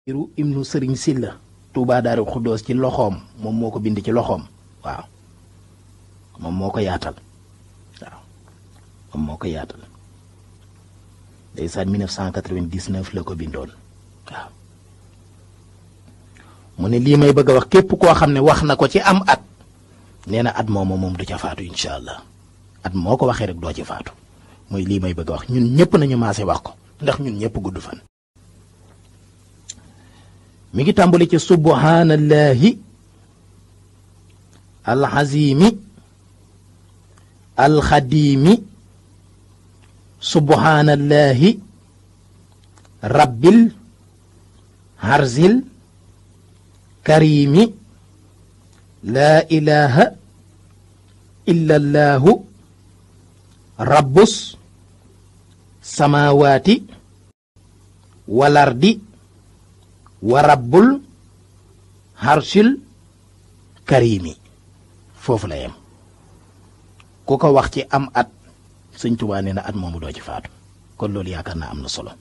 iru ibnu sëriñ Silla Touba Daaru Xuddoos ci loxoom moom moo ko bind ci loxoom waaw moom moo ko yaatal waaw moom moo ko yaatal ndeysaan 1999 la ko bindoon waaw mu ne lii may bëgg a wax képp koo xam ne wax na ko ci am at nee na at moom du ca faatu incha allah at moo ko waxee rek doo ci faatu mooy lii may bëgg a wax ñun ñëpp nañu maase wax ko ndax ñun ñëpp gudd fan. mi ngi tàmbali ci subhanallahi alxazimi alxadimi subhanallahi rabbil harzil karimi laa ilaha illa allahu rabbus samawati walardi wa rabbul harshil karimi foofu la yem ku ko wax ci am at Sëñ Tuubaa nee na at moomu doo ci faatu kon loolu yaakaar naa am na solo